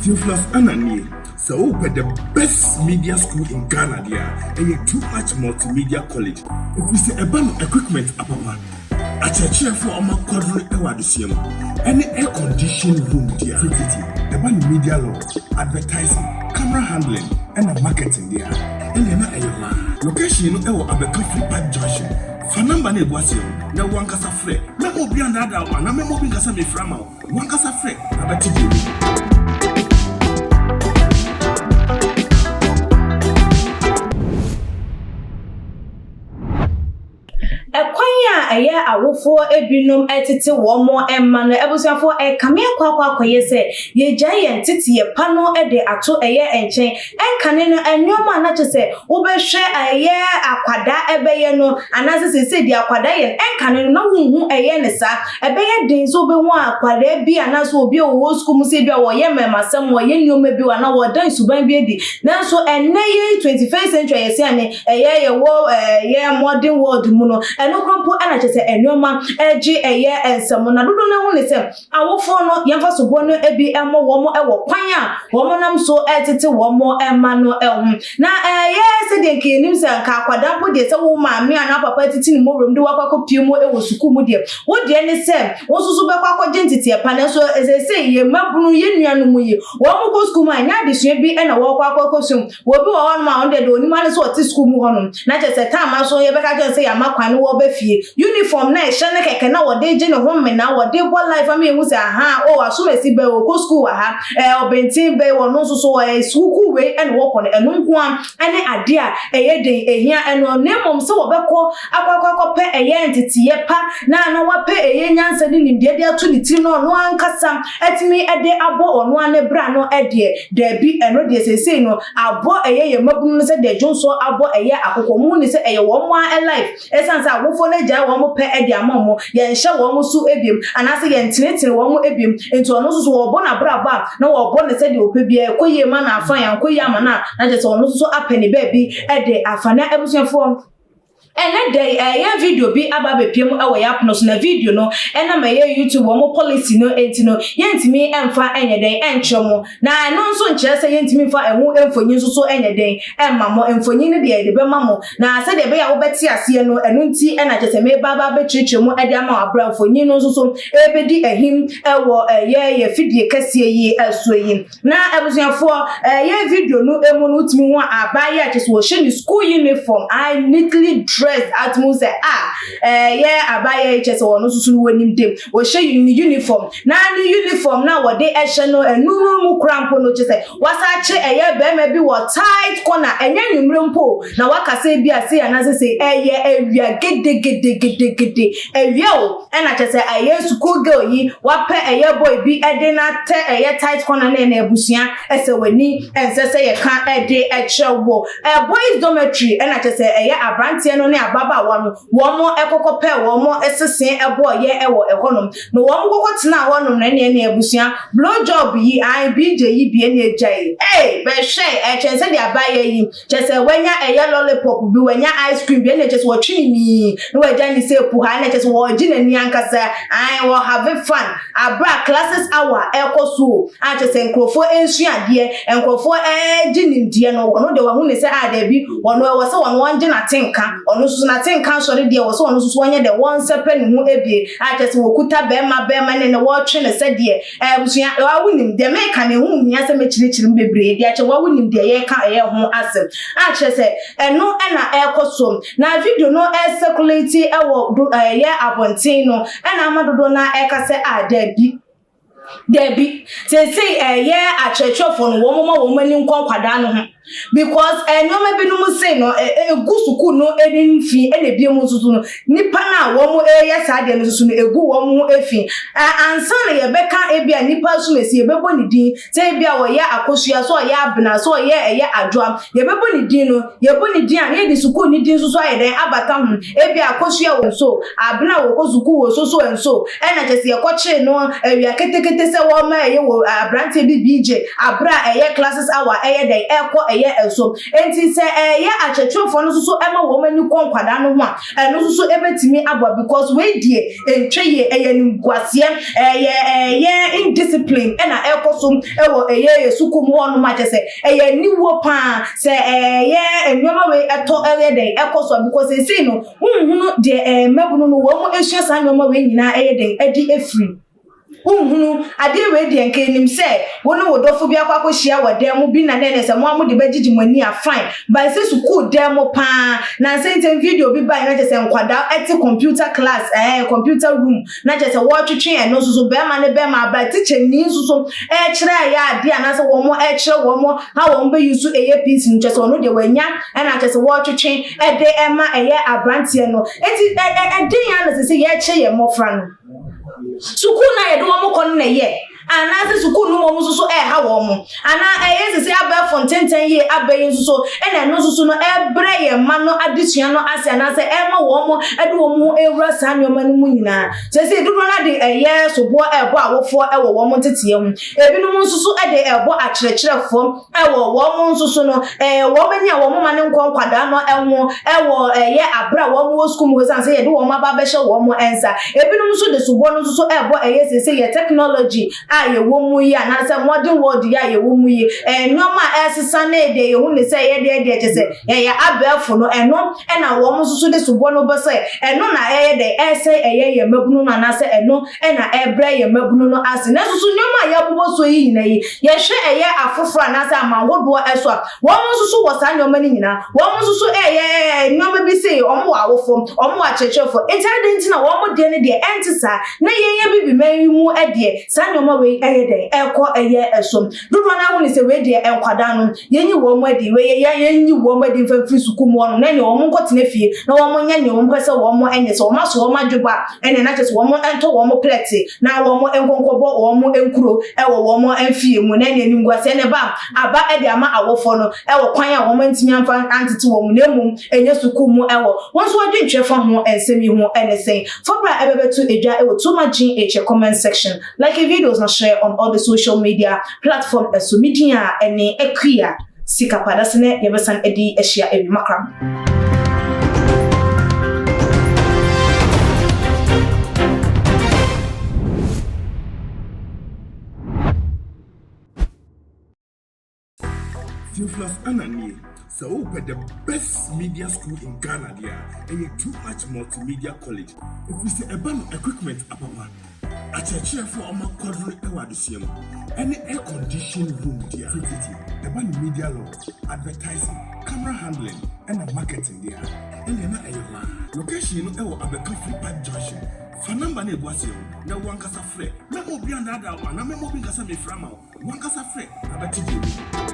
Theophilus Annan nie. Sɛ wopɛ the best media school in Ghana deɛ a, ɛyɛ Too Much Multimedia College. Ɛfiri sɛ ɛba no equipment apapa, akyerɛkyerɛfoɔ a wɔn akwadare wɔ adesua mu, ɛne air condition room deɛ a, tititi ɛba no media law, advertising, camera handling, ɛna marketing deɛ a, ɛnneɛ na ɛyɛ hɔ ara. Location no ɛwɔ Abɛka Free Park Junction. Fa number no egu aseɛ no na wankasa frɛ. Mɛma obi andaadaa wo anaa mɛma obi nkasa mefrɛ ama wo. Wankasa frɛ na bɛte deɛ ɛwɔ mu. Ɛkwan a ɛyɛ awofoɔ binom tete wɔn mma no, abusuafoɔ, ɛkame akɔ akɔ akɔyɛ sɛ yɛgyae yɛn nteteeɛ pa no de ato ɛyɛ nkyɛn. Ɛnkane no, nneɛma a na kyerɛ sɛ wobɛhwɛ ɛyɛ akwadaa ɛbɛyɛ no, anaasɛ seesei deɛ akwadaa yɛ no, ɛnkane no na wonhu ɛyɛ no saa. Ɛbɛyɛ den sɛ wobɛhu akwadaa bi anaasɛ obi a ɔwɔ sukuu mu sɛ ebi a wɔyɛ mmarimasɛm, wɔyɛ nneɛma bi anaa wɔda suban bi adi. Nanso ɛnnɛ yi 21st century a yɛse ane ɛyɛ yɛwɔ ɛyɛ modern world mu no, ɛno koraa mpo na kyerɛ sɛ nneɛma gye ɛyɛ nsam. Na dodoɔ no ara hu ne sɛ awofoɔ no yɛmfa soboɔ no bi mmɔ wɔn wɔ kwan a wɔnam so tete wɔn mma no ho. Na ɛyɛ sɛdeɛ nka yɛnim sɛ nka akwadaa mpo deɛ sɛ wo maame anaa papa tete ne mmɔwerɛm de wo akɔ akɔpue mu wɔ sukuu mu deɛ, wo deɛ ne sɛ wo nso so bɛkɔ akɔgye nteteɛ pa. Nanso seesei yɛn mmabunu, yɛn nuanom yi, wɔkɔ sukuu mu a, ɛnyɛ adesua bi na wɔrekɔ akɔsua mu. Obi wɔ hɔnom a ɔno deɛ deɛ ɔnim ara ne sɛ ɔte sukuu mu hɔnom, na kyerɛ sɛ taama nso yɛbɛka akyerɛ no sɛ yɛama kwan no ɔba fie. Uniform no a ɛhyɛ no kɛkɛ na wɔde regye ne ho mena, wɔde rebɔ life ama yɛhu sɛ ahaa oh asomasi bɛn ɔkɔ sukuu wɔ ha, ɛɛ ɔbenten bɛn ɔno nso so ɛɛ sukuu wei na wɔkɔ no, ɛno nko ara ne adeɛ a ɛyɛ den ɛhia ɛno na mmom sɛ wɔbɛkɔ akɔ akɔ akɔpɛ ɛyɛ nteteeɛ pa na na wapɛ ɛyɛ nyansa ne nimdeɛ de ato ne tirim na ɔno ankasa atumi de abɔ ɔno ara ne bra no deɛ, daabi, ɛno deɛ seesei no abɔ ɛyɛ yɛn mmabunu no sɛdeɛ dwonsɔ abɔ ɛyɛ akokɔ, wɔn hu no sɛ ɛyɛ wɔn ara life, ɛsiane sɛ awofoɔ no agyae wɔn pɛ de ama wɔn, yɛnhyɛ wɔn so biom, anaasɛ yɛntenetene wɔn biom, nti ɔno nso so wɔrebɔ n'abrabɔ a, na wɔrebɔ no sɛdeɛ ɔpɛ biara, ɛkɔ yie ma no a fine, ankɔ yie ama no a, na kyerɛ sɛ ɔno nso so apɛ ne baabi de afa. Na abusuafoɔ. Ɛnnɛ da yi, yɛn video bi aba abɛpue mu wɔ yɛn apono so, na video no, ɛnam ɛyɛ YouTube wɔn policy no nti no, yɛntumi mfa nyɛ dɛn nkyerɛ mo. Na ɛno nso nkyerɛ sɛ yɛntumi mfa ɛho mfonyin nso so nyɛ dɛn mma mo. Mfonyin no deɛ yɛde bɛma mo, na sɛdeɛ ɛbɛyɛ a wobɛte aseɛ no, ɛno nti na kyerɛ sɛ mereba aba abɛkyerɛkyerɛ mu de ama wo aberɛ a mfonyin no nso so ɛrebɛdi ahim wɔ ɛyɛ yɛn fidie kɛseɛ yi so yi. Na abusuafoɔ, ɛyɛ video no mu no wotumi hu abaayewa a kyerɛ sɛ ɔhyɛ ne school uniform, I neatly dressed, atumi hu sɛ a ɛyɛ abaayewa yi kyerɛ sɛ ɔno nso so no wɔnim de, ɔhyɛ ne uniform, na ne uniform no a wɔde ɛhyɛ no ɛno no mu koraa mpo no kyerɛ sɛ wasa akye ɛyɛ barima bi wɔ tight corner, ɛnyɛ anwummerɛ mpo na waka sɛ bi a sei anaasɛ sei, ɛyɛ awia gedegedegedegede, awia o. Ɛna kyerɛ sɛ ɛyɛ sukuu girl yi wapɛ ɛyɛ boy bi ɛde no atɛ ɛyɛ tight corner ne ɛna abusua ɛsɛ w'ani ɛnsɛ sɛ yɛka ɛde ɛkyerɛ wo ɛ boys dormitory ɛna kyerɛ sɛ ɛyɛ abranteɛ no ne ababaawa no wɔn ɛkɔkɔ pɛ wɔn ɛsese ɛbɔɔyɛ ɛwɔ ɛhɔ nom na wɔn kɔkɔ tena hɔ nom na ɛne ɛne abusua blow job yi ae BJ yi bi ɛne agyae ee bɛhwɛ ɛkyɛn sɛdeɛ abaayewa yi Kyerɛ sɛ wanya ɛyɛ lollipop bi, wanya ice cream bi, ɛna kyerɛ sɛ wɔtwe ne mii na wagya ne sɛ puha, ɛna kyerɛ sɛ wɔregye n'ani ankasa, ae, wɔ have fun, abere a classes hour ɛrekɔ so o, a kyerɛ sɛ nkurɔfoɔ ɛresua adeɛ, nkurɔfoɔ ɛregye nimdeɛ no, ɔno deɛ wahu ne sɛ a daabi, ɔno ɛwɔ sɛ ɔno ɔngye n'atenka, ɔno nso so n'atenka asɔre deɛ ɛwɔ sɛ ɔno nso so ɔnyɛ dɛ, wɔnsɛpɛ ne ho ebie, a kyerɛ sɛ wɔkuta bɛrima bɛrima ne ne wɔretwe no sɛdeɛ Abusua, wa wonim deɛ meka no, ɛho nhia sɛ mɛkyerɛkyerɛ mu bebree de akyɛ wa wonim deɛ yɛreka ɛyɛ ho asɛm a kyerɛ sɛ ɛno na ɛrekɔ so na video no ɛcirculate ɛwɔ do ɛyɛ abɔnten no ɛna ama dodoɔ no ara ɛka sɛ a daabi daabi seesei ɛyɛ akyerɛkyerɛfoɔ no wɔn ma wɔn ani nkɔ nkwadaa no ho. Because nneɛma binom sei no egu sukuu no anim fi ɛna ebinom nso so no nipa no a wɔn reyɛ saa adeɛ no nso so no egu wɔn ho fi. Ansa na yɛbɛka ebi a nipa nso na esi yɛbɛbɔ ne din sɛ ebi a ɔyɛ akosua sɛ ɔyɛ abena sɛ ɔyɛ ɛyɛ adwoa yɛbɛbɔ ne din no yɛbɔ ne din a na yɛde sukuu ne din nso so ayɛ dɛn abata ho ebi a akosua wɔ nso abena wɔkɔ sukuu wɔ so so nso ɛna kyɛ sɛ yɛkɔkyee no awia ketekete sɛ wɔma ɛyɛ wɔ aberanteɛ bi BJ Aberɛ a ɛyɛ classes hour ɛyɛ dɛn ɛkɔ ɛyɛ ɛso. Enti sɛ ɛyɛ akyerɛkyerɛfoɔ no nso so ɛma wɔn ani kɔ nkwadaa no ho a, ɛno nso so ɛbɛtumi aboa because wei deɛ ɛntwa yie, ɛyɛ animguaseɛ, ɛyɛ ɛyɛ indiscipline ɛna ɛkɔ so ɛwɔ ɛyɛ yɛ sukuu mu hɔnom a kyerɛ sɛ ɛyɛ aniwuo paa sɛ ɛyɛ nneɛma wei ɛtɔ ɛyɛ dɛn ɛkɔ so a because seesei no wonhunu deɛ ɛɛ mmabunu no wɔn esua saa nneɛma wei nyinaa ɛyɛ dɛn ɛde efiri. Wonhunu adeɛ wei deɛ nka enim sɛ wo ne wo dɔfo bi akɔ akɔhyia wɔ dan mu bi na nɛnɛ sɛ mo a mode bɛgyegye mo ani a, fine, but sɛ sukuu dan mu paa na nsɛntɛm video bi bae na kyerɛ sɛ nkwadaa ɛte computer class, computer room, na kyerɛ sɛ wɔretwetwe ɛno nso so bɛrima ne bɛrima abra teacher ni nso so ɛrekyerɛ ɛyɛ adeɛ anaasɛ wɔn ɛrekyerɛ wɔn ha wɔn bɛyi so ɛyɛ PC no, kyerɛ sɛ ɔno deɛ wanya ɛna kyerɛ sɛ wɔretwetwe ɛde ɛma ɛyɛ aberanteɛ no. Eti ɛ ɛ ɛden ya na sɛ sɛ yɛrekyerɛ yɛn mmɔfra no sukuu na yɛde wɔn kɔ no na ɛyɛ anaasɛ sukuu no wɔn nso so ɛreha wɔn anaa ɛyɛ sisi abɛɛfo ntenten yie abɛ yi nso so ɛna ɛno nso so no ɛrebrɛ yɛn mma no adesua no ase anaasɛ ɛrema wɔn ɛde wɔn ho ewura saa nneɛma no mu nyinaa. Sɛsɛ dodoɔ no de ɛyɛ soboɔ ɛrebɔ awofoɔ ɛwɔ wɔn nteteɛ ho, ebinom nso so ɛde ɛrebɔ akyerɛkyerɛfoɔ ɛwɔ wɔn nso so no wɔn ani a wɔn ma ne nkɔ nkwadaa no ɛho ɛwɔ ɛyɛ abere a wɔn wɔ sukuu mu hɔ san sɛ yɛde wɔn aba abɛhyɛ wɔn nsa. Ebinom nso de soboɔ no nso so ɛrebɔ ɛyɛ sɛsɛ yɛ technology a yɛwɔ mu yi anaasɛ modern world yi a yɛwɔ mu yi, nneɛma a ɛsesa ne deɛ yɛhu ne sɛ yɛdeɛ deɛ kyɛ sɛ ɛyɛ abɛɛfo no ɛno ɛna wɔn nso so de soboɔ no bɔ sɛ ɛno na ɛyɛ dɛ ɛsɛ ɛyɛ yɛn mmabunu no anaasɛ ɛno ɛna ɛbrɛ yɛn mmabunu no ase. Nanso so nneɛma a yɛabobɔ so yi nyinaa yi, yɛhwɛ ɛyɛ afoforɔ anaasɛ aman ahodoɔ ɛso a, wɔn nso so wɔ saa nneɛma no nyinaa. Wɔn nso so ɛyɛ nneɛma bi sɛ wɔn wɔ awofo, wɔn wɔ akyerɛkyerɛfoɔ, nti adi nti na wɔn deɛ no deɛ ɛnte saa na yɛn yɛ bibi man yi mu ɛdeɛ saa nneɛma wei ɛyɛ dɛ ɛkɔ ɛyɛ ɛso. Dodoɔ no ahu ne sɛ wei deɛ nkwadaa no yɛnyi wɔn adi, wei yɛ yɛnyi wɔn adi mfa mfiri sukuu mu hɔnom na ɛne wɔn nkɔtena fie na wɔn nyɛ nea wɔn pɛ sɛ wɔn nyɛ. Sɛ wɔn aso wɔn adweba a, ɛne na kyerɛ sɛ wɔn ntɔ wɔn plɛte na wɔn nkɔnkɔbɔ wɔn nkuro ɛwɔ wɔn mfie mu na ɛne animguaseɛ ne ba aba ɛde ama awofoɔ no ɛwɔ kwan a wɔn ntumi amfa antete wɔn mu na mmom ɛnyɛ sukuu mu. Ɛwɔ wɔn nso adwentwerɛ fa ho nsɛm yi ho ɛne sɛn fɔbra ɛbɛbɛto edwa ɛwɔ Tuma GH comment section. Like videos na share on all the social media platform. Ɛso mi din a ɛne Akua Sika Padase ne yɛbɛsan ɛde ahyia ebi makram. Theophilus Ananie, sɛ wopɛ the best media school in Ghana deɛ a, ɛyɛ Too Much Multimedia College. Ɛfiri sɛ ɛba no equipment apapa, akyerɛkyerɛfoɔ a ɔma kɔdere ɛwɔ adesua mu, ɛne air condition room deɛ a, tititi ɛba no media law, advertising, camera handling, ɛna marketing deɛ a, ɛneɛ na ɛyɛ hɔ a. Location no ɛwɔ Abɛka Free Pipe Junction. Fa number no ɛgu aseɛ hɔ na wankasa frɛ. Mɛma obi andaadaa wo anaa mɛma obi nkasa mefrɛ ama wo. Wankasa frɛ na bɛte deɛ mu.